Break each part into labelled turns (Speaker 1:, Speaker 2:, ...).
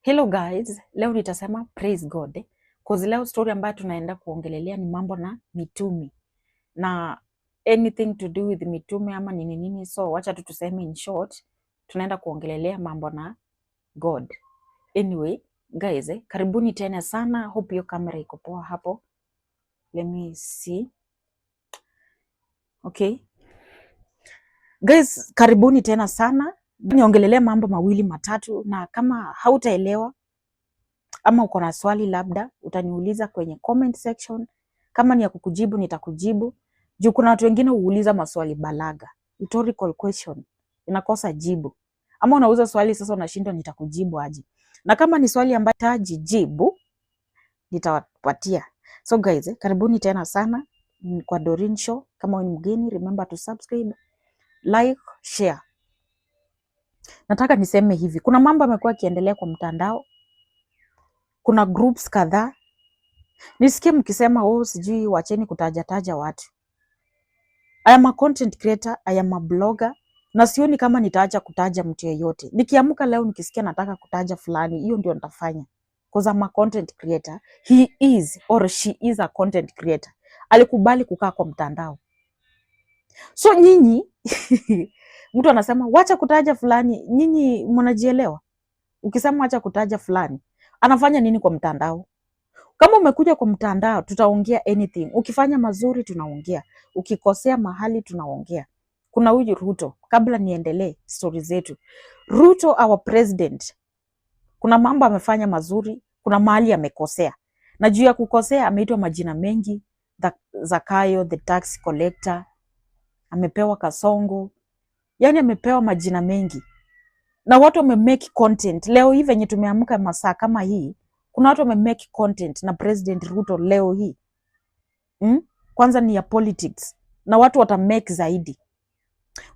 Speaker 1: Hello guys, leo nitasema praise God. 'Cause leo story ambayo tunaenda kuongelelea ni mambo na mitume na anything to do with mitume ama nini nini, so wacha tu tuseme in short, tunaenda kuongelelea mambo na God. Anyway guys, karibuni tena sana. Hope hiyo kamera iko poa hapo. Let me see. Okay guys, karibuni tena sana. Niongelelea mambo mawili matatu, na kama hautaelewa ama uko na swali labda utaniuliza kwenye comment section. Kama ni ya kukujibu nitakujibu, juu kuna watu wengine huuliza maswali balagha, rhetorical question inakosa jibu, ama unauliza swali sasa unashindwa nitakujibu aje. Na kama ni swali ambayo hitaji jibu nitawapatia. So guys, karibuni tena sana kwa Doreen Show. Kama wewe ni mgeni, remember to subscribe, like, share. Nataka niseme hivi, kuna mambo yamekuwa yakiendelea kwa mtandao, kuna groups kadhaa. Nisikie mkisema, "Oh, sijui wacheni kutajataja watu." I am a content creator, I am a blogger na sioni kama nitaacha kutaja mtu yeyote. Nikiamka leo nikisikia nataka kutaja fulani, hiyo ndio nitafanya. 'Cause I'm a content creator. He is or she is a content creator. Alikubali kukaa kwa mtandao. So nyinyi, mtu anasema wacha kutaja fulani, nyinyi mnajielewa? Ukisema wacha kutaja fulani, anafanya nini kwa mtandao? Kama umekuja kwa mtandao, tutaongea anything. Ukifanya mazuri tunaongea, ukikosea mahali tunaongea. Kuna huyu Ruto, kabla niendelee stori zetu, Ruto our president, kuna mambo amefanya mazuri, kuna mahali amekosea, na juu ya kukosea ameitwa majina mengi, Zakayo the tax collector, amepewa Kasongo, yani amepewa majina mengi na watu wamemake content. Leo hii venye tumeamka masaa kama hii, kuna watu wamemake content na President Ruto leo hii, Kwanza ni ya politics na watu watamake zaidi.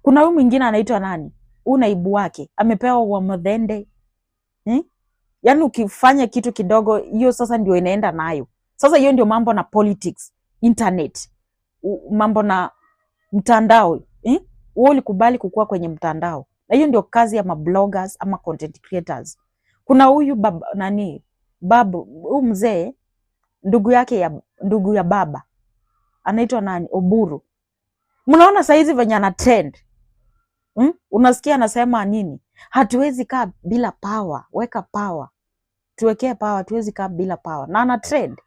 Speaker 1: Kuna huyu mwingine anaitwa nani, huyu naibu wake amepewa Wamathende, Yaani ukifanya kitu kidogo, hiyo sasa ndio inaenda nayo. Sasa hiyo ndio mambo na politics, internet, mambo na mtandao, eh? Wewe ulikubali kukua kwenye mtandao, na hiyo ndio kazi ya mabloggers ama content creators. Kuna huyu baba nani, babu huyu mzee, ndugu yake ya ndugu ya baba anaitwa nani, Oburu. Mnaona saizi venye ana trend, Unasikia anasema nini? "Hatuwezi kaa bila power, weka power, tuwekee power, hatuwezi kaa bila power." Na ana trend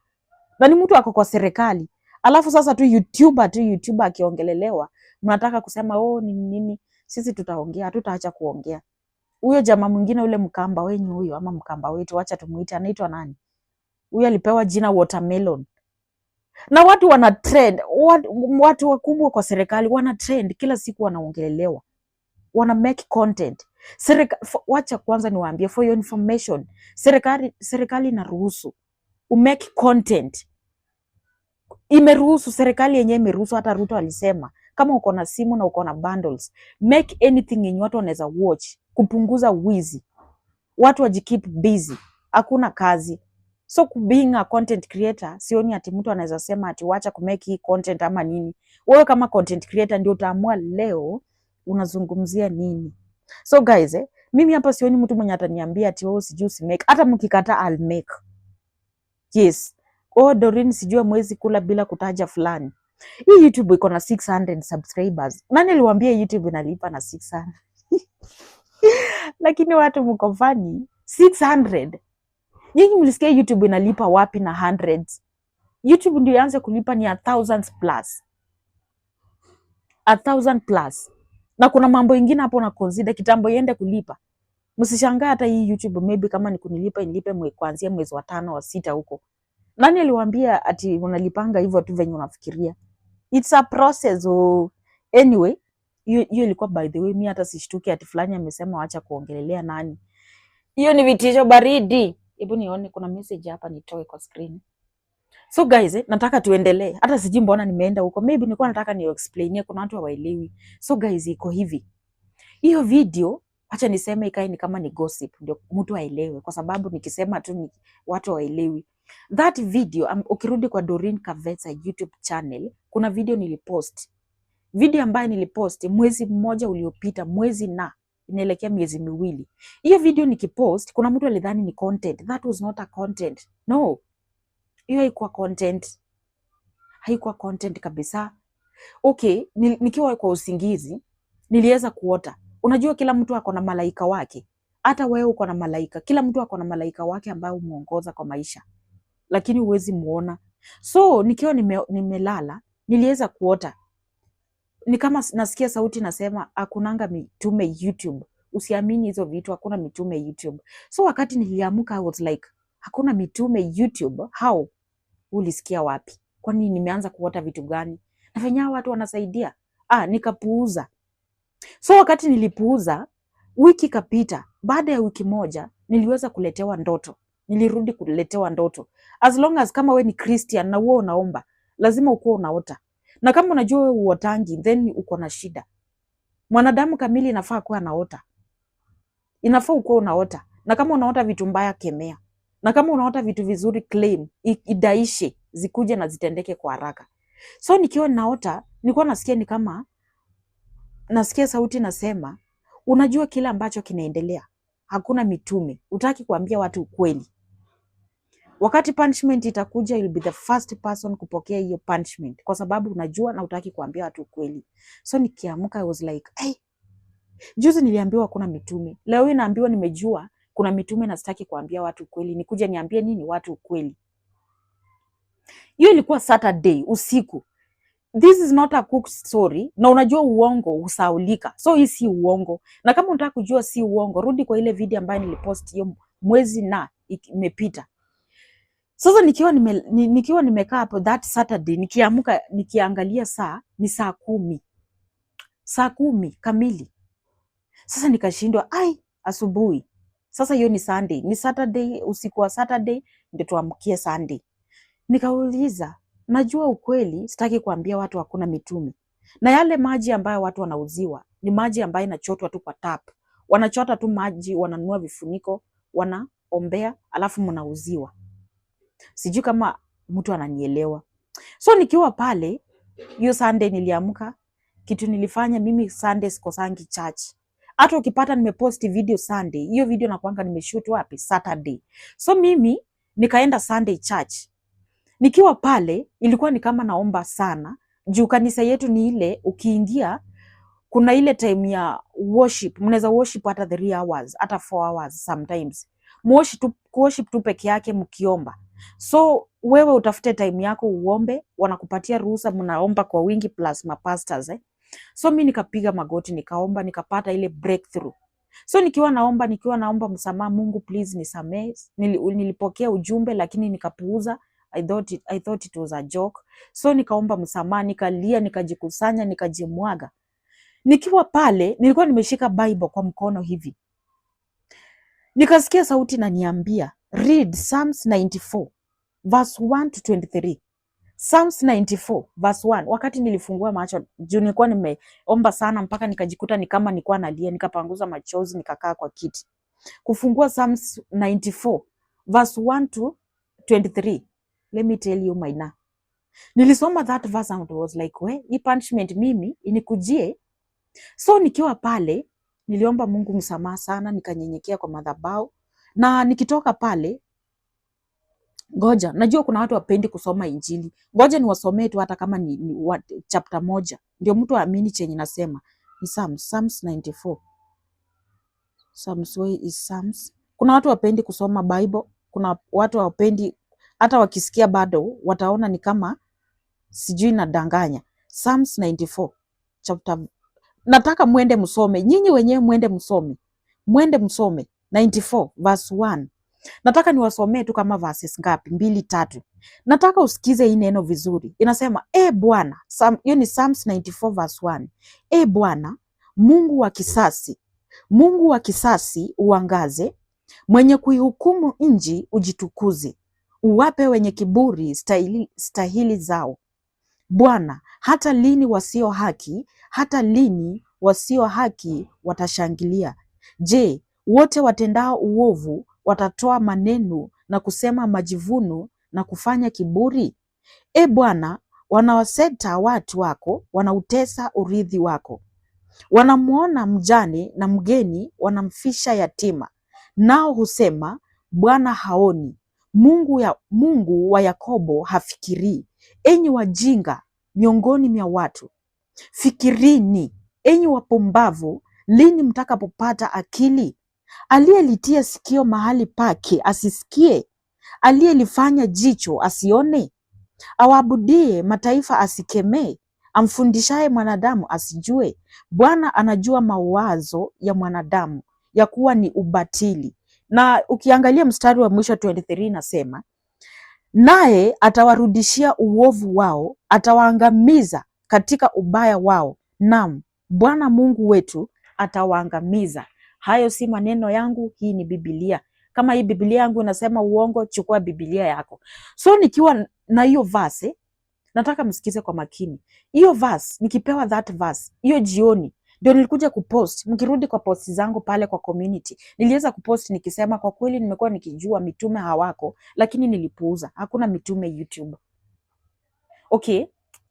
Speaker 1: na ni mtu ako kwa serikali. Alafu sasa tu YouTuber, tu YouTuber akiongelelewa, mnataka kusema, "Oh, nini nini." Sisi tutaongea, hatutaacha kuongea. Huyo jamaa mwingine ule Mkamba wenyu huyo ama Mkamba wetu, wacha tumuite, anaitwa nani? Huyo alipewa jina Watermelon na watu wana trend, watu wakubwa kwa serikali wana trend kila siku, wanaongelelewa, wana make content. Wacha kwanza niwaambie for your information, serikali inaruhusu umake content, imeruhusu, serikali yenyewe imeruhusu. Hata Ruto alisema kama uko na simu na uko na bundles, make anything yenye watu wanaweza watch, kupunguza wizi, watu wajikeep busy, hakuna kazi. So being a content creator, sioni ati mtu anaweza sema ati wacha kumake hii content ama nini. Wewe kama content creator ndio utaamua leo unazungumzia nini. So guys, mimi hapa sioni mtu mwenye ataniambia ati, "Oh, sijui usimake." Hata mkikataa, I'll make. Yes. "Oh, Doreen, sijui mwezi kula bila kutaja fulani." Hii YouTube iko na 600 subscribers. Nani aliwaambia YouTube inalipa na 600? Lakini watu mko funny. 600. Nyinyi mlisikia YouTube inalipa wapi na hundreds? YouTube ndio ianze kulipa ni a thousands plus. A thousand plus. Na kuna mambo ingine hapo na consider kitambo iende kulipa. Msishangaa hata hii YouTube maybe kama ni kunilipa inilipe kuanzia mwezi wa tano, wa sita huko. Nani aliwaambia ati unalipanga hivyo tu venye unafikiria? It's a process. Oh. Anyway, hiyo ilikuwa by the way, mi hata sishtuki ati fulani amesema wacha kuongelelea nani. Hiyo ni vitisho baridi. Hebu nione kuna message hapa nitoe kwa screen. So guys, nataka tuendelee. Hata sijui mbona nimeenda huko. Maybe nilikuwa nataka ni explainie, kuna watu hawaelewi. So guys, iko hivi. Hiyo video acha niseme ikae ni kama ni gossip ndio mtu aelewe, kwa sababu nikisema tu ni watu hawaelewi. That video, ukirudi kwa Doreen Kavetsa YouTube channel, kuna video nilipost. Video ambayo nilipost mwezi mmoja uliopita, mwezi na inaelekea miezi 2. Hiyo video nikipost, kuna mtu alidhani ni content. That was not a content. No, hiyo haikuwa content, haikuwa content kabisa. Okay, nikiwa kwa usingizi niliweza kuota. Unajua kila mtu ako na malaika wake, hata wewe uko na malaika. Kila mtu ako na malaika wake ambaye humuongoza kwa maisha, lakini huwezi muona. So nikiwa nimelala niliweza kuota ni kama nasikia sauti nasema hakunanga mitume YouTube, usiamini hizo vitu, hakuna mitume YouTube. So wakati niliamka I was like, hakuna mitume YouTube, how? Ulisikia wapi? Kwani nimeanza kuota vitu gani? Na venye hao watu wanasaidia? Ah, nikapuuza. So wakati nilipuuza, wiki ikapita. Baada ya wiki moja niliweza kuletewa ndoto, nilirudi kuletewa ndoto. As long as kama we ni Christian na wewe unaomba, lazima ukuwa unaota, na kama unajua wewe uotangi, then uko na shida. Mwanadamu kamili inafaa kuwa anaota, inafaa ukuwa unaota, na kama unaota vitu mbaya, kemea, na kama unaota vitu vizuri, claim, idaishe, zikuje na zitendeke kwa haraka. So nikiwa naota, nilikuwa nasikia ni kama nasikia sauti nasema, unajua kile ambacho kinaendelea, hakuna mitume, utaki kuambia watu ukweli. Wakati punishment itakuja, you'll be the first person kupokea hiyo punishment, kwa sababu unajua na utaki kuambia watu ukweli. So nikiamka I was like, hey, juzi niliambiwa kuna mitume, leo hii naambiwa nimejua kuna mitume na sitaki kuambia watu ukweli, nikuja niambie nini watu ukweli? Hiyo ilikuwa Saturday usiku. This is not a cook story, na unajua uongo husaulika, so hii si uongo. Na kama unataka kujua si uongo, rudi kwa ile video ambayo nilipost hiyo mwezi na imepita. Sasa nikiwa nimekaa hapo that Saturday, nikiamka nikiangalia saa ni saa 10, saa 10 kamili. Sasa nikashindwa, ai, asubuhi. Sasa hiyo ni Sunday, ni Saturday, usiku wa Saturday ndio tuamkie Sunday. Nikauliza, najua ukweli, sitaki kuambia watu hakuna mitume. Na yale maji ambayo watu wanauziwa ni maji ambayo inachotwa tu kwa tap. Wanachota tu maji, wananunua vifuniko, wanaombea, alafu mnauziwa. Sijui kama mtu ananielewa. So nikiwa pale hiyo Sunday niliamka, kitu nilifanya mimi Sunday sikosangi church. Hata ukipata nimepost video Sunday, hiyo video nakuanga nimeshoot wapi? Saturday. So mimi nikaenda Sunday church. Nikiwa pale ilikuwa ni kama naomba sana juu kanisa yetu ni ile ukiingia kuna ile time ya worship, mnaweza worship hata 3 hours, hata 4 hours sometimes. Worship tu, worship tu peke yake mkiomba. So wewe utafute time yako uombe, wanakupatia ruhusa, mnaomba kwa wingi plus mapastors, eh. So mi nikapiga magoti nikaomba, nikapata ile breakthrough. So nikiwa naomba msamaha, Mungu please nisamee. Nilipokea ujumbe lakini nikapuuza. I thought it was a joke. So nikaomba msamaha, nikalia, nikajikusanya, nikajimwaga. Nikiwa pale nilikuwa nimeshika Bible kwa mkono hivi, nikasikia sauti naniambia read Psalms 94 verse 1 to 23. Psalms 94 verse 1. Wakati nilifungua macho juu nilikuwa nimeomba sana mpaka nikajikuta ni kama nilikuwa nalia, nikapanguza machozi, nikakaa kwa kiti. Kufungua Psalms 94 verse 1 to 23. Let me tell you, Maina. Nilisoma that verse and was like, we, hii punishment mimi inikujie. So nikiwa pale niliomba Mungu msamaha sana, nikanyenyekea kwa madhabahu, na nikitoka pale, ngoja, najua kuna watu wapendi kusoma Injili. Ngoja niwasomee tu hata kama ni chapter moja, ndio mtu aamini chenye nasema. Ni Psalms 94. Psalms, where is Psalms? Kuna watu wapendi kusoma Bible, kuna watu hawapendi, hata wakisikia bado wataona ni kama sijui nadanganya. Psalms 94 chapter, nataka mwende msome nyinyi wenyewe, mwende msome, mwende msome 94 verse 1. Nataka niwasomee tu kama verses ngapi, mbili tatu. Nataka usikize hii neno vizuri. Inasema, e Bwana, hiyo ni Psalms 94 verse 1. E Bwana Mungu wa kisasi, Mungu wa kisasi uangaze, mwenye kuihukumu nchi ujitukuze, uwape wenye kiburi stahili zao. Bwana, hata lini wasio haki, hata lini wasio haki watashangilia? Je, wote watendao uovu watatoa maneno na kusema majivuno na kufanya kiburi? E Bwana, wanawaseta watu wako, wanautesa urithi wako. Wanamwona mjane na mgeni, wanamfisha yatima, nao husema, Bwana haoni, Mungu wa Yakobo hafikirii. Enyi wajinga miongoni mwa watu, fikirini; enyi wapumbavu, lini mtakapopata akili? Aliyelitia sikio mahali pake asisikie? Aliyelifanya jicho asione? Awaabudie mataifa asikemee? Amfundishaye mwanadamu asijue? Bwana anajua mawazo ya mwanadamu ya kuwa ni ubatili. Na ukiangalia mstari wa mwisho 23 inasema, naye atawarudishia uovu wao, atawaangamiza katika ubaya wao. Naam, Bwana Mungu wetu atawaangamiza. Hayo si maneno yangu, hii ni Biblia. Kama hii Biblia yangu inasema uongo, chukua Biblia yako. So nikiwa na hiyo verse, nataka msikize kwa makini. Hiyo verse, nikipewa that verse, hiyo jioni ndio nilikuja kupost. Mkirudi kwa post zangu pale kwa community, niliweza kupost nikisema kwa kweli nimekuwa nikijua mitume hawako, lakini nilipuuza. Hakuna mitume YouTube. Okay,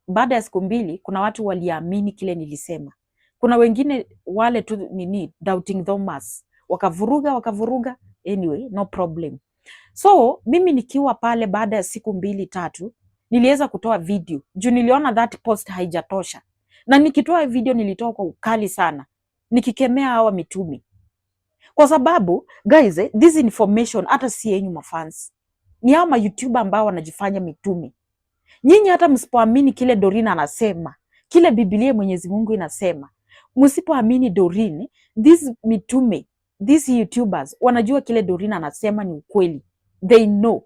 Speaker 1: baada ya siku 2 kuna watu waliamini kile nilisema. Kuna wengine wale tu nini doubting Thomas wakavuruga wakavuruga. Anyway, no problem. So mimi nikiwa pale, baada ya siku 2 3 niliweza kutoa video juu niliona that post haijatosha, na nikitoa video nilitoa kwa ukali sana, nikikemea hawa mitume kwa sababu guys, this information hata si yenyu mafans, ni hawa YouTuber ambao wanajifanya mitume. Nyinyi hata msipoamini kile Doreen anasema, kile Biblia Mwenyezi Mungu inasema, msipoamini Doreen, these mitume, these YouTubers wanajua kile Doreen anasema ni ukweli, they know.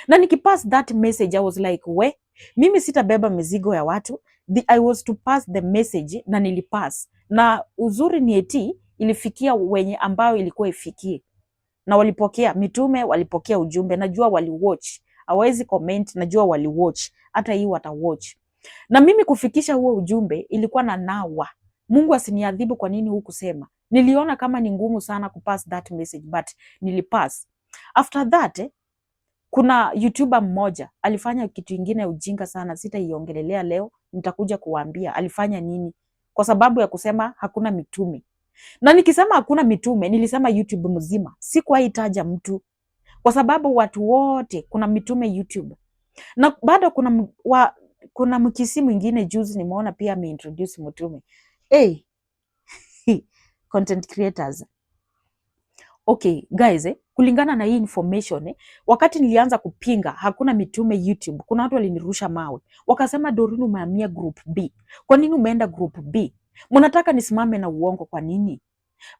Speaker 1: Na nikipass that message I was like, we, mimi sitabeba mizigo ya watu. I was to pass the message na nilipass, na uzuri ni eti ilifikia wenye ambayo ilikuwa ifikie, na walipokea mitume, walipokea ujumbe. Najua waliwatch, hawawezi comment, najua waliwatch, hata hii watawatch. Na mimi kufikisha huo ujumbe ilikuwa na nawa, Mungu asiniadhibu kwa nini hukusema. Niliona kama ni ngumu sana kupass that message but nilipass. After that kuna YouTuber mmoja alifanya kitu ingine ya ujinga sana, sitaiongelelea leo, nitakuja kuwaambia alifanya nini kwa sababu ya kusema hakuna mitume. Na nikisema hakuna mitume, nilisema YouTube mzima, sikuwahi taja mtu kwa sababu watu wote kuna mitume YouTube. Na bado kuna mkisi mwingine juzi nimeona pia ameintroduce mtume. Hey, content creators. Okay, guys, kulingana na hii information wakati nilianza kupinga hakuna mitume YouTube, kuna watu walinirusha mawe wakasema, Doreen umehamia group B. Kwa nini umeenda group B? Mnataka nisimame na uongo kwa nini?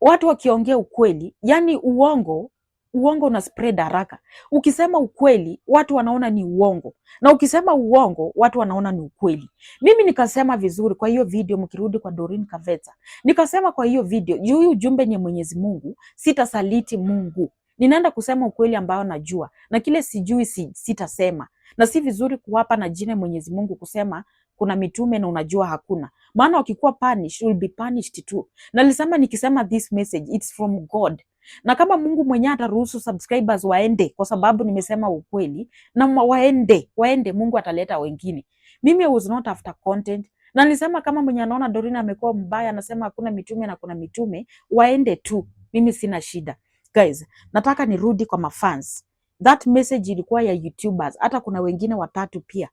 Speaker 1: Watu wakiongea ukweli, yani uongo una spread haraka. Ukisema ukweli watu wanaona ni uongo, na ukisema uongo watu wanaona ni ukweli. Mimi nikasema vizuri kwa hiyo video, mkirudi kwa Doreen Kaveta, nikasema kwa hiyo video juu hii ujumbe ni Mwenyezi Mungu, sitasaliti Mungu. Ninaenda kusema ukweli ambao najua, na kile sijui sitasema, na si vizuri kuwapa na jina Mwenyezi Mungu kusema kuna mitume na unajua hakuna, maana wakikuwa punished, will be punished too. Na nilisema nikisema this message it's from God, na kama Mungu mwenyewe ataruhusu subscribers waende kwa sababu nimesema ukweli, na waende waende, Mungu ataleta wengine. Mimi I was not after content, na nilisema kama mwenye anaona Doreen amekuwa mbaya, anasema hakuna mitume na kuna mitume, waende tu, mimi sina shida. Guys, nataka nirudi kwa mafans. That message ilikuwa ya YouTubers, hata kuna wengine watatu pia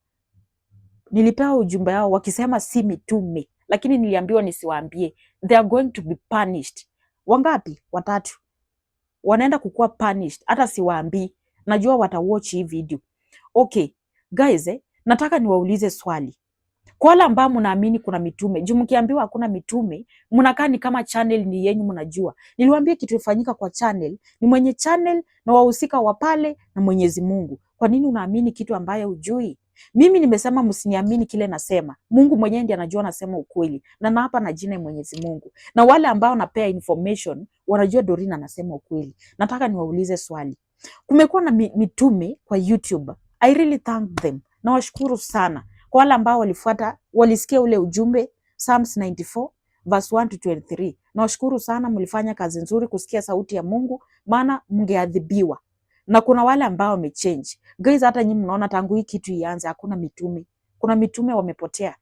Speaker 1: nilipewa ujumbe wao wakisema si mitume, lakini niliambiwa nisiwaambie, they are going to be punished. Wangapi? Watatu wanaenda kukuwa punished, hata siwaambii, najua watawatch hii video. Okay guys, nataka niwaulize swali kwa wale ambao mnaamini kuna mitume, juu mkiambiwa hakuna mitume mnakaa ni kama channel ni yenyu, mnajua. Niliwaambia kitu ifanyika kwa channel ni mwenye channel na wahusika wa pale na Mwenyezi Mungu. Kwa nini unaamini kitu ambayo hujui? Mimi nimesema msiniamini kile nasema. Mungu mwenyewe ndiye anajua nasema ukweli, na naapa na jina ya Mwenyezi Mungu, na wale ambao napea information wanajua Doreen anasema ukweli. Nataka niwaulize swali. Kumekuwa na mitume kwa YouTube. I really thank them. Nawashukuru sana kwa wale ambao walifuata, walisikia ule ujumbe Psalms 94 verse 1 to 23. Nawashukuru sana, mlifanya kazi nzuri kusikia sauti ya Mungu, maana mngeadhibiwa. Na kuna wale ambao wamechange. Guys, hata nyinyi mnaona tangu hii kitu ianze hakuna mitume. Kuna mitume wamepotea.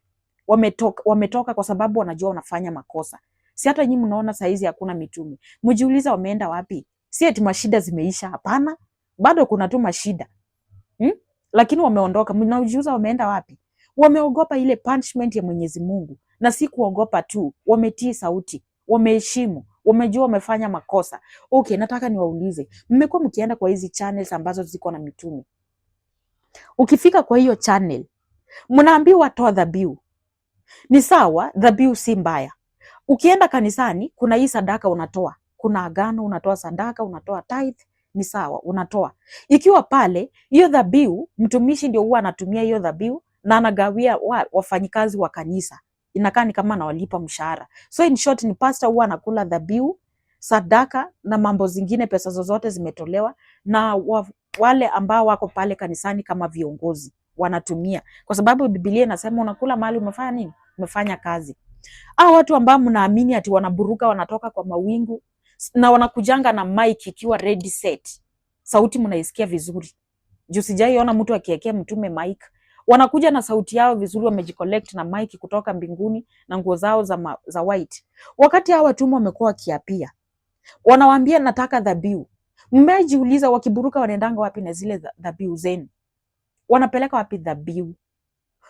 Speaker 1: Wametoka kwa sababu wanajua wanafanya makosa. Si hata nyinyi mnaona saizi hakuna mitume. Mjiuliza wameenda wapi? Si eti mashida zimeisha, hapana. Bado kuna tu mashida. Lakini wameondoka. Mnajiuliza wameenda wapi? Wameogopa ile punishment ya Mwenyezi Mungu, na si kuogopa tu, wametii sauti, wameheshimu, wamejua wamefanya makosa. Okay, nataka niwaulize, mmekuwa mkienda kwa hizi channels ambazo ziko na mitume. Ukifika kwa hiyo channel, mnaambiwa toa dhabihu. Ni sawa, dhabihu si mbaya. Ukienda kanisani, kuna hii sadaka unatoa, kuna agano, unatoa sadaka, unatoa tithe, ni sawa, unatoa. Ikiwa pale hiyo dhabihu, mtumishi ndio huwa anatumia hiyo dhabihu na anagawia wafanyikazi wa kanisa, inakaa ni kama anawalipa mshahara. So in short, ni pastor huwa anakula dhabihu, sadaka na mambo zingine, pesa zozote zimetolewa na wale ambao wako pale kanisani kama viongozi wanatumia, kwa sababu Biblia inasema unakula mahali umefanya nini, umefanya kazi. Hao watu ambao mnaamini ati wanaburuka wanatoka kwa mawingu na wanakujanga na mic ikiwa ready set, sauti mnaisikia vizuri. Juu sijaiona mtu akiekea mtume mic. Wanakuja na sauti yao vizuri, wamejicollect na mic kutoka mbinguni na nguo zao za white. Wakati hao watumwa wamekuwa wakiapia, wanawaambia nataka dhabihu. Mmejiuliza wakiburuka wanaendanga wapi na zile dhabihu zenu? Wanapeleka wapi dhabihu?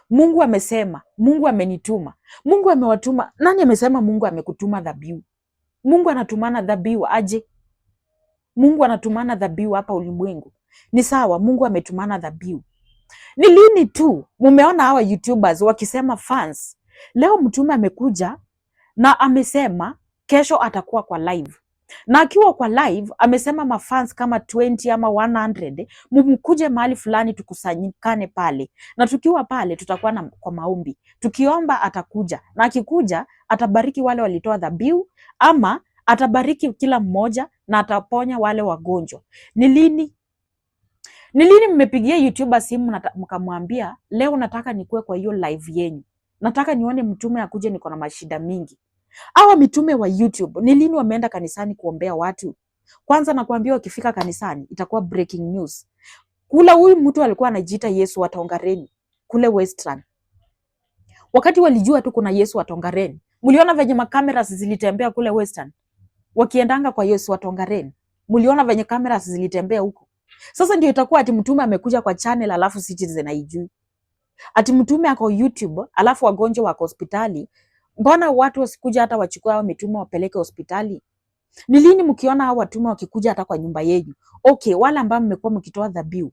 Speaker 1: Mungu amesema, Mungu amenituma, Mungu amewatuma. Nani amesema Mungu amekutuma dhabihu? Mungu anatumana dhabihu aje? Mungu anatumana dhabihu hapa ulimwengu? Ni sawa, Mungu ametumana dhabihu. Ni lini tu mumeona hawa YouTubers wakisema fans, leo mtume amekuja na amesema kesho atakuwa kwa live, na akiwa kwa live amesema mafans kama 20 ama 100 mumkuje mahali fulani tukusanyikane pale, na tukiwa pale tutakuwa na kwa maombi, tukiomba atakuja, na akikuja atabariki wale walitoa dhabihu ama atabariki kila mmoja na ataponya wale wagonjwa. Ni lini? Ni lini mmepigia YouTuber simu mkamwambia leo nataka nikuwe kwa hiyo live yenyu, nataka nione mtume akuje, niko na mashida mingi? Hawa mitume wa YouTube ni lini wameenda kanisani kuombea watu? Kwanza nakwambia wakifika kanisani itakuwa breaking news. Kula huyu mtu alikuwa anajiita Yesu wa Tongareni kule Western. Wakati walijua tu kuna Yesu wa Tongareni, mliona venye makamera zilitembea kule Western wakiendanga kwa Yesu wa Tongareni, mliona venye cameras zilitembea huko. Sasa ndio itakuwa ati mtume amekuja kwa channel alafu Citizen haijui. Ati mtume ako YouTube alafu wagonjwa wako hospitali. Mbona watu wasikuja hata wachukue hao mitume wapeleke hospitali? Ni lini mkiona hao watume wakikuja hata kwa nyumba yenu? Okay, wale ambao mmekuwa mkitoa dhabihu.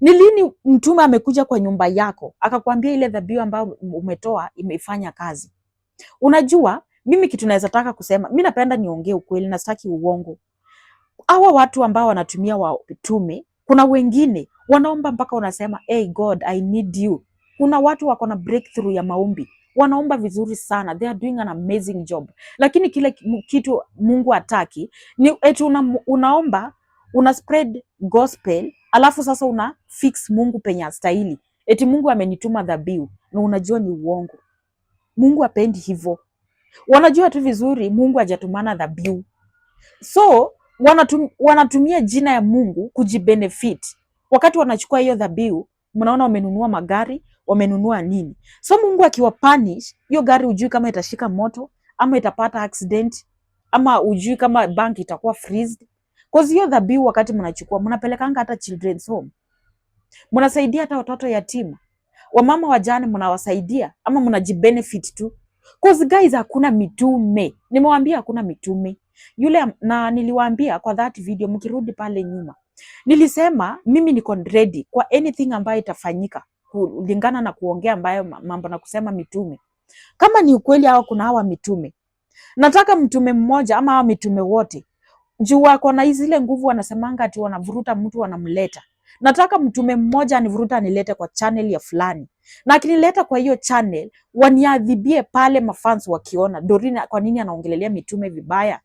Speaker 1: Ni lini mtume amekuja kwa nyumba yako akakwambia ile dhabihu ambayo umetoa imefanya kazi? Unajua, mimi kitu naweza taka kusema, mi napenda niongee ukweli na sitaki uongo. Hawa watu ambao wanatumia watume, kuna wengine wanaomba mpaka unasema hey God, I need you. Kuna watu wako na breakthrough ya maombi, wanaomba vizuri sana, they are doing an amazing job, lakini kile kitu Mungu hataki ni eti unaomba una spread gospel alafu sasa una fix Mungu penye astahili, eti Mungu amenituma dhabihu, na unajua ni uongo. Mungu hapendi hivyo. Wanajua tu vizuri Mungu hajatumana dhabihu, so wanatumia jina ya Mungu kujibenefit. Wakati wanachukua hiyo dhabihu, mnaona wamenunua magari, wamenunua nini. So Mungu akiwa punish hiyo gari, hujui kama itashika moto ama itapata accident ama hujui kama bank itakuwa freezed. Cause hiyo dhabihu wakati mnachukua, mnapelekanga hata children's home, mnasaidia hata watoto yatima, wamama wajane mnawasaidia, ama mnajibenefit tu. Cause guys, hakuna mitume. Nimewaambia hakuna mitume yule, na niliwaambia kwa that video, mkirudi pale nyuma, nilisema mimi niko ready kwa anything ambayo itafanyika kulingana na kuongea ambayo mambo na kusema mitume. Kama ni ukweli hawa kuna hawa mitume, nataka mtume mmoja ama hawa mitume wote juu wako na zile nguvu, wanasemanga ati wanavuruta mtu wanamleta. Nataka mtume mmoja anivuruta anilete kwa channel ya fulani, na akinileta kwa hiyo channel waniadhibie pale, mafans wakiona Doreen, kwa nini anaongelelea mitume vibaya?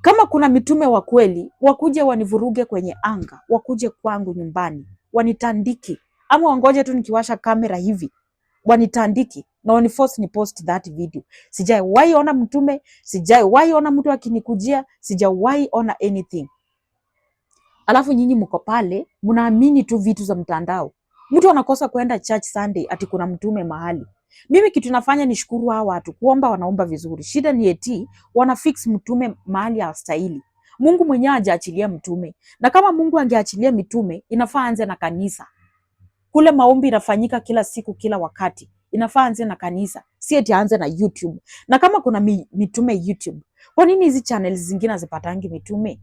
Speaker 1: Kama kuna mitume wa kweli wakuje wanivuruge kwenye anga, wakuje kwangu nyumbani wanitandiki, ama wangoje tu nikiwasha kamera hivi wanitandiki na waniforce ni post that video. Sijawahi ona mtume, sijawahi ona mtu akinikujia, sijawahi ona anything. Alafu nyinyi mko pale mnaamini tu vitu za mtandao. Mtu anakosa kwenda church Sunday ati kuna mtume mahali. Mimi kitu nafanya ni shukuru hawa watu, kuomba wanaomba vizuri. Shida ni eti wana fix mtume mahali hastahili. Mungu mwenyewe hajaachilia mtume, na kama Mungu angeachilia mitume, inafaa anze na kanisa. Kule maombi inafanyika kila siku, kila wakati, inafaa anze na kanisa, si eti aanze na YouTube. Na kama kuna mitume YouTube, kwa nini hizi channels zingine hazipatangi mitume?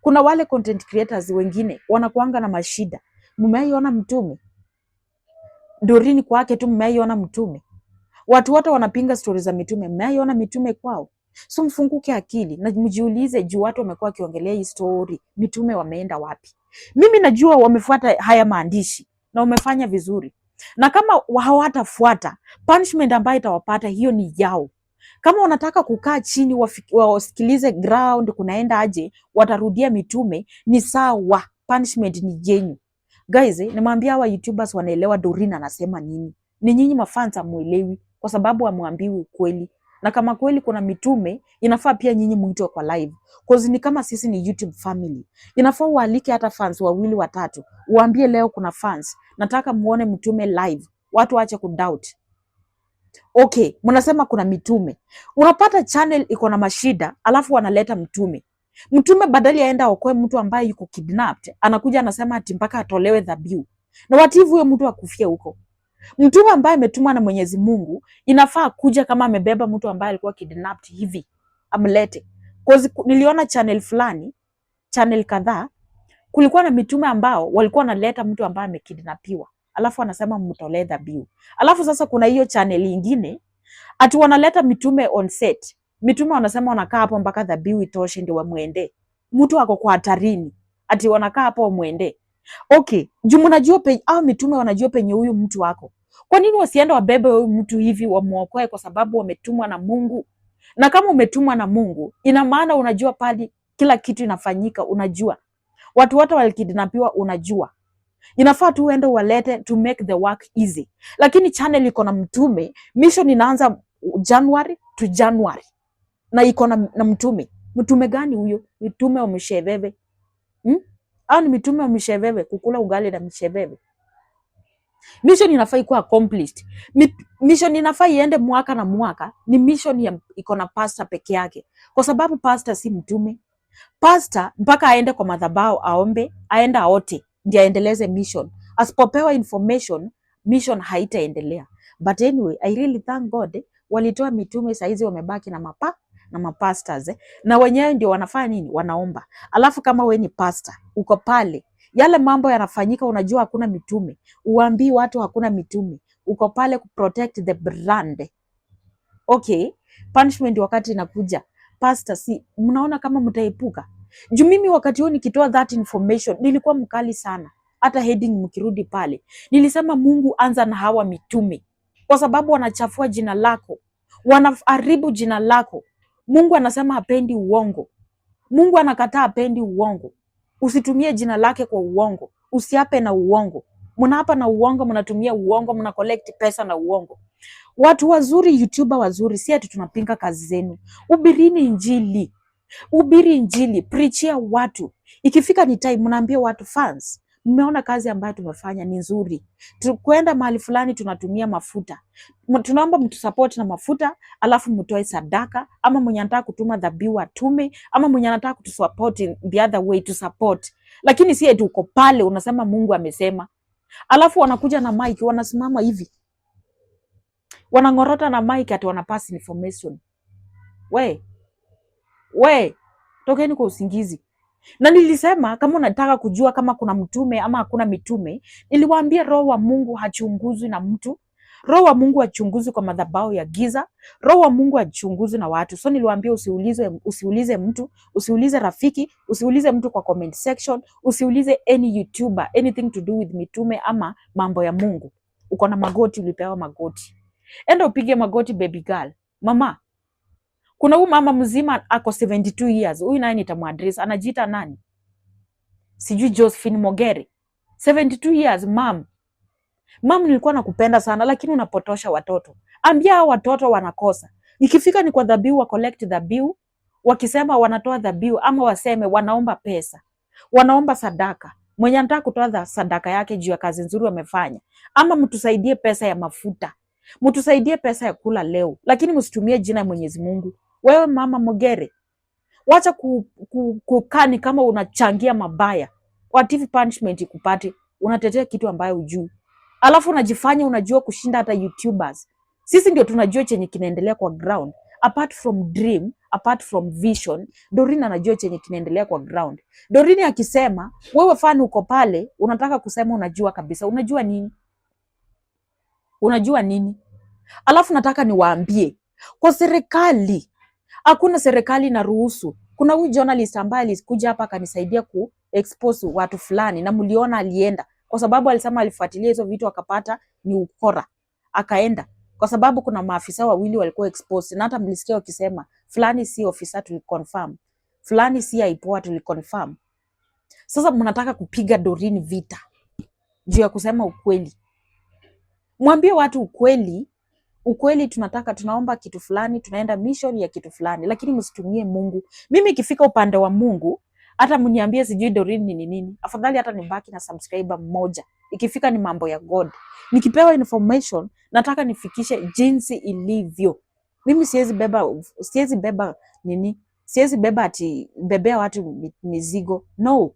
Speaker 1: Kuna wale content creators wengine wanakuanga na mashida. Mmeiona mtume Dorini kwake tu, mmeiona mtume? Watu wote wanapinga stori za mitume, mmeiona mitume kwao? So mfunguke akili na mjiulize, juu watu wamekuwa wakiongelea hii story, mitume wameenda wapi? Mimi najua wamefuata haya maandishi na wamefanya vizuri, na kama hawatafuata, punishment ambayo itawapata hiyo ni yao. Kama wanataka kukaa chini wasikilize ground kunaenda aje, watarudia mitume, ni sawa, punishment ni yenyu. Guys, nimwambia hawa YouTubers wanaelewa Doreen anasema nini. Ni nyinyi mafans hamuelewi kwa sababu hamwambiwi ukweli. Na kama kweli kuna mitume, inafaa pia nyinyi muitwe kwa live. Cause ni kama sisi ni YouTube family. Inafaa ualike hata fans wawili watatu, uambie leo kuna fans, nataka muone mtume live. Watu waache kudoubt. Okay, mnasema kuna mitume. Unapata channel iko na mashida, alafu wanaleta mtume. Mtume badala aenda aokoe mtu ambaye yuko kidnapped, anakuja anasema ati mpaka atolewe dhabihu. Na wativu huyo mtu akufie huko. Mtume ambaye ametumwa na Mwenyezi Mungu inafaa kuja kama amebeba mtu ambaye alikuwa kidnapped hivi, amlete. Cause niliona channel fulani, channel kadhaa, kulikuwa na mitume ambao walikuwa wanaleta mtu ambaye amekidnapiwa, alafu anasema mtolee dhabihu. Alafu sasa kuna hiyo channel ingine ati wanaleta mitume on set. Mitume wanasema wanakaa hapo mpaka dhabihu itoshe ndio wamwende. Mtu ako kwa hatarini, ati wanakaa hapo wamwende. Okay, juu mnajua au mitume wanajua penye huyu mtu wako. Kwa nini wasiende wabebe huyu mtu hivi wamuokoe? Kwa sababu wametumwa na Mungu. Na kama umetumwa na Mungu, ina maana unajua pali kila kitu inafanyika, unajua watu wote walikidnapiwa, unajua inafaa tu uende uwalete to make the work easy. Lakini channel iko na mtume, mission inaanza January to January na iko na mtume. Mtume gani huyo? Mtume wa msheveve, Au ni mitume wa msheveve kukula ugali na msheveve? Mission inafaa ikuwa accomplished. Mission inafaa iende mwaka na mwaka. Ni mission ya iko na pastor peke yake, kwa sababu pastor si mtume. Pastor mpaka aende kwa madhabahu aombe, aende aote ndiye aendeleze mission. Asipopewa information, mission haitaendelea. But anyway, I really thank God walitoa mitume, saizi wamebaki na mapastors Na wenyewe ndio wanafanya nini? Wanaomba. Alafu kama we ni pastor uko pale, yale mambo yanafanyika, unajua hakuna mitume, uambii watu hakuna mitume, uko pale kuprotect the brand. Okay, punishment wakati inakuja, pastor, si mnaona kama mtaepuka? Juu mimi wakati huo nikitoa that information nilikuwa mkali sana, hata heading mkirudi pale nilisema Mungu anza na hawa mitume, kwa sababu wanachafua jina lako, wanaharibu jina lako. Mungu anasema hapendi uongo. Mungu anakataa, hapendi uongo. Usitumie jina lake kwa uongo, usiape na uongo. Mnaapa na uongo, mnatumia uongo, mna collect pesa na uongo. Watu wazuri, YouTuber wazuri, si ati tunapinga kazi zenu. Hubirini Injili, hubiri Injili, preachia watu. Ikifika ni time, mnaambia watu fans, mmeona kazi ambayo tumefanya ni nzuri. Tukwenda mahali fulani tunatumia mafuta, tunaomba mtusupport na mafuta, alafu mtoe sadaka, ama mwenye anataka kutuma dhabihu atume, ama mwenye anataka kutusupport in the other way to support, lakini si eti uko pale unasema Mungu amesema, alafu wanakuja na mic wanasimama hivi wanang'orota na mic ati wana pass information. We we, tokeni kwa usingizi. Na nilisema kama unataka kujua kama kuna mtume ama hakuna mitume, niliwaambia roho wa Mungu hachunguzwi na mtu. Roho wa Mungu hachunguzwi kwa madhabahu ya giza. Roho wa Mungu hachunguzwi na watu. So niliwaambia usiulize, usiulize mtu, usiulize rafiki, usiulize mtu kwa comment section, usiulize any YouTuber anything to do with mitume ama mambo ya Mungu. Uko na magoti, ulipewa magoti. Enda upige magoti baby girl. Mama, kuna huyu mama mzima ako 72 years. Huyu naye nitamuaddress. Anajiita nani? Sijui Josephine Mogere. 72 years mam. Mam, nilikuwa nakupenda sana lakini unapotosha watoto. Ambia hao watoto wanakosa. Ikifika ni kwa dhabihu wa collect dhabihu, wakisema wanatoa dhabihu ama waseme wanaomba pesa. Wanaomba sadaka. Mwenye anataka kutoa sadaka yake juu ya kazi nzuri wamefanya, ama mtusaidie pesa ya mafuta. Mtusaidie pesa ya kula leo, lakini msitumie jina ya Mwenyezi Mungu. Wewe Mama Mogere, wacha kukani kama unachangia mabaya. What if punishment ikupate? Unatetea kitu ambayo hujui, alafu unajifanya unajua kushinda hata YouTubers. Sisi ndio tunajua chenye kinaendelea kwa ground. Apart from dream, apart from vision, Doreen anajua chenye kinaendelea kwa ground. Doreen akisema, wewe fan uko pale, unataka kusema unajua kabisa. Unajua nini? Unajua nini? Alafu nataka niwaambie, kwa serikali, hakuna serikali inaruhusu. Kuna huyu journalist ambaye alikuja hapa akanisaidia ku expose watu fulani, na mliona alienda kwa sababu alisema alifuatilia hizo vitu akapata ni ukora, akaenda kwa sababu kuna maafisa wawili walikuwa exposed, na hata mlisikia wakisema fulani si ofisa, tuliconfirm, fulani si IPOA, tuliconfirm. Sasa mnataka kupiga Doreen vita juu ya kusema ukweli. Mwambie watu ukweli. Ukweli tunataka, tunaomba kitu fulani, tunaenda mission ya kitu fulani, lakini msitumie Mungu. Mimi ikifika upande wa Mungu, hata mniambie sijui Doreen ni nini, afadhali hata nibaki na subscriber mmoja. Ikifika ni mambo ya God, nikipewa information nataka nifikishe jinsi ilivyo. Mimi siwezi beba nini, siwezi beba ati bebea watu mizigo, no.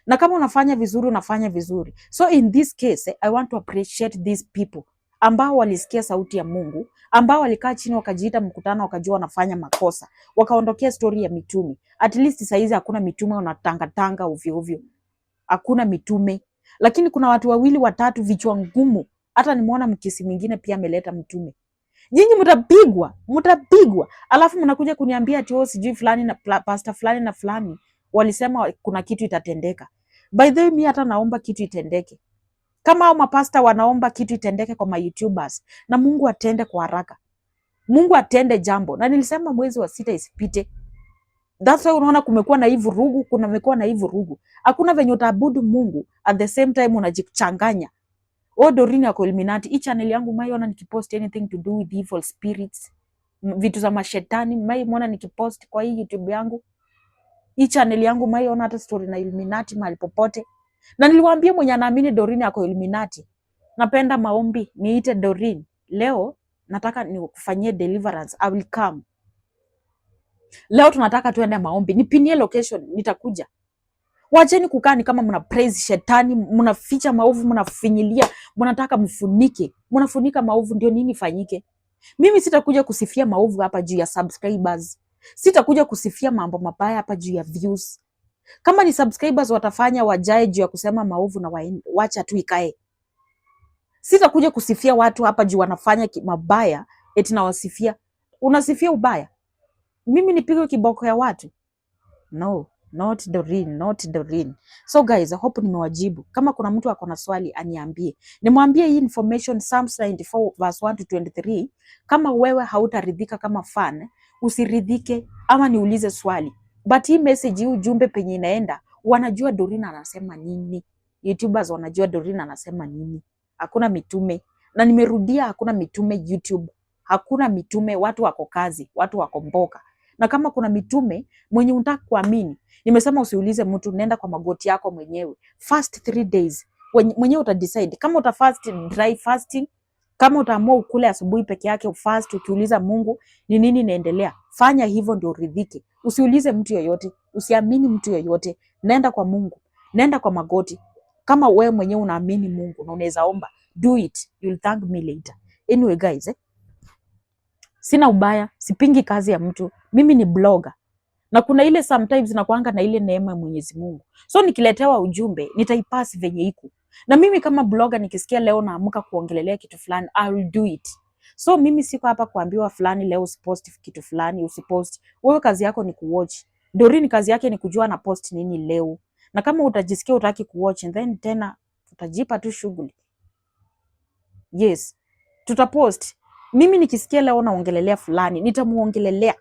Speaker 1: Na kama unafanya vizuri, unafanya vizuri. So in this case, I want to appreciate these people ambao walisikia sauti ya Mungu, ambao walikaa chini wakajiita mkutano, wakajua wanafanya makosa, wakaondokea story ya mitume. At least saizi hakuna mitume wanatangatanga ovyo ovyo, hakuna mitume, lakini kuna watu wawili watatu vichwa ngumu. Hata nimeona mkisi mwingine pia ameleta mtume. Nyinyi mtapigwa, mtapigwa, alafu mnakuja kuniambia ati, oh, sijui fulani na pastor fulani na fulani walisema kuna kitu itatendeka. By the way, mi hata naomba kitu itendeke kama hao mapasta wanaomba kitu itendeke kwa ma YouTubers, na Mungu atende kwa haraka. Mungu atende jambo, na nilisema mwezi wa sita isipite. That's why unaona kumekuwa na hii vurugu, kumekuwa na hii vurugu. Hakuna venye utaabudu Mungu at the same time unajichanganya. Oh, Doreen yako Illuminati. Hii channel yangu maiona nikipost anything to do with evil spirits, vitu za mashetani, maiona nikipost kwa hii YouTube yangu? Hii channel yangu maiona hata story na Illuminati mahali popote? Na niliwaambia mwenye anaamini Doreen yako Illuminati, napenda maombi, niite Doreen. Leo nataka nikufanyie deliverance, I will come. Leo tunataka tuende maombi, nipinie location, nitakuja. Wacheni kukaa ni kama mna praise shetani, mnaficha maovu, mnafinyilia, mnataka mfunike, mnafunika maovu, ndio nini ifanyike? Mimi sitakuja kusifia maovu hapa juu ya subscribers, sitakuja kusifia mambo mabaya hapa juu ya views. Kama ni subscribers watafanya wajae juu ya kusema maovu na wacha tu ikae. Sitakuja kusifia watu hapa juu wanafanya mabaya eti nawasifia. Unasifia ubaya? Mimi nipigwe kiboko ya watu? No, not Doreen, not Doreen. So guys, I hope nimewajibu. Kama kuna mtu ako na swali aniambie. Nimwambie hii information, Psalms 94 verse 1 to 23. Kama wewe hautaridhika kama fan, usiridhike ama niulize swali. But hii message, hii ujumbe penye inaenda, wanajua Doreen anasema nini. YouTubers wanajua Doreen anasema nini. Hakuna mitume. Na nimerudia, hakuna mitume YouTube. Hakuna mitume, watu wako kazi, watu wako mboka. Na kama kuna mitume mwenye unataka kuamini, nimesema usiulize mtu, nenda kwa magoti yako mwenyewe. Fast 3 days mwenyewe utadecide kama uta fast dry fasting, kama utaamua ukule asubuhi peke yake ufast, ukiuliza Mungu ni nini inaendelea. Fanya hivyo ndio uridhike. Usiulize mtu yoyote, usiamini mtu yoyote, nenda kwa Mungu, nenda kwa magoti. Kama wewe mwenyewe unaamini Mungu na unaweza omba, do it, you'll thank me later. Anyway guys, sina ubaya, sipingi kazi ya mtu. Mimi ni blogger na kuna ile sometimes nakuanga na ile neema ya Mwenyezi Mungu, so nikiletewa ujumbe nitaipasi venye iko. Na mimi kama blogger nikisikia leo naamka kuongelelea kitu fulani, I will do it. So mimi siko hapa kuambiwa fulani leo usipost kitu fulani, usipost. Wewe kazi yako ni kuwatch. Doreen kazi yake ni kujua na post nini leo, na kama utajisikia utaki kuwatch, and then tena utajipa tu shughuli. Yes, tutapost. Mimi nikisikia leo naongelelea fulani, nitamuongelelea,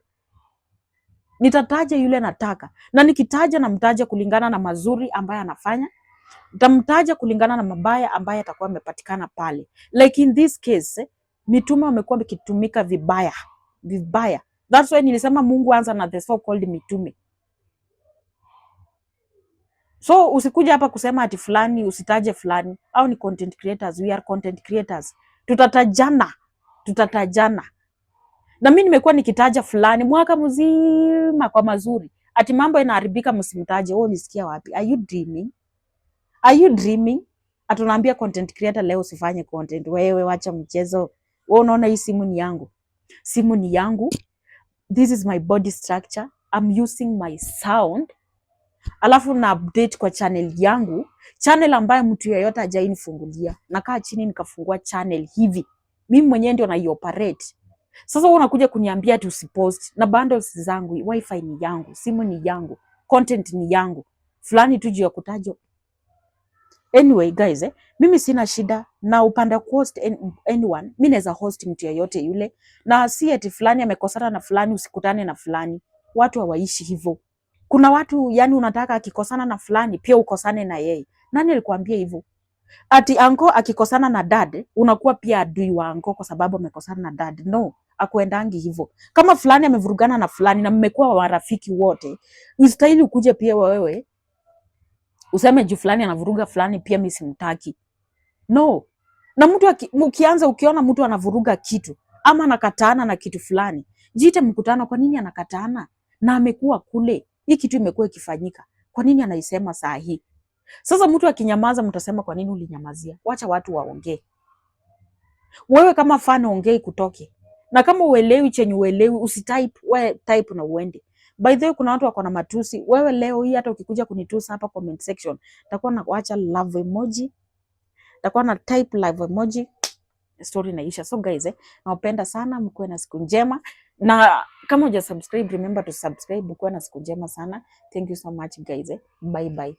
Speaker 1: nitataja yule nataka, na nikitaja namtaja kulingana na mazuri ambayo anafanya, nitamtaja kulingana na mabaya ambayo atakuwa amepatikana pale. Like in this case, mitume wamekuwa wakitumika vibaya vibaya. That's why nilisema Mungu anza na the so called mitume. So usikuja hapa kusema ati fulani usitaje fulani, au ni content creators. We are content creators, tutatajana. Tutatajana. Na mimi nimekuwa nikitaja fulani mwaka mzima kwa mazuri, ati mambo inaharibika, msimtaje. Wewe ulisikia wapi? Are you dreaming? Are you dreaming? Ati unaambia content creator leo usifanye content. Wewe wacha mchezo. Wewe unaona hii simu ni yangu? Simu ni yangu. This is my body structure. I'm using my sound. Alafu na update kwa channel yangu, channel ambayo mtu yeyote hajainifungulia. Nakaa chini nikafungua channel hivi, mimi mwenyewe ndio naioperate. Sasa wewe unakuja kuniambia ati usipost, na bundles zangu, wifi ni yangu, simu ni yangu, content ni yangu, fulani tu juu ya kutajwa. Anyway guys, mimi sina shida na upande wa host anyone. Mi naweza host mtu yeyote yule, na si eti fulani amekosana na fulani usikutane na fulani. Watu hawaishi hivyo. Kuna watu yani, unataka akikosana na fulani pia ukosane na yeye. Nani alikuambia hivyo? Ati anko akikosana na dad unakuwa pia adui wa anko kwa sababu amekosana na dad? No, akuendangi hivyo. Kama fulani amevurugana na fulani na mmekuwa marafiki wote, ustahili ukuje pia wewe useme juu fulani anavuruga fulani pia mimi simtaki. No. Na mtu mkianza ukiona mtu anavuruga kitu ama anakataana na kitu fulani, jiite mkutano. Kwa nini anakataana? Na amekuwa kule, hii kitu imekuwa ikifanyika, kwa nini anaisema saa hii? Sasa mtu akinyamaza, mtasema kwa nini ulinyamazia? Wacha watu waongee. Wewe kama fan ongei kutoke, na kama uelewi chenye uelewi usitype, we type na uende. By the way, kuna watu wako na matusi. Wewe leo hii hata ukikuja kunitusa hapa comment section, takuwa na kuacha love emoji, takuwa na type love emoji, story inaisha. So guys, nawapenda sana, mkuwe na siku njema, na kama huja subscribe, remember to subscribe. Ukuwe na siku njema sana. Thank you so much guys. Bye bye.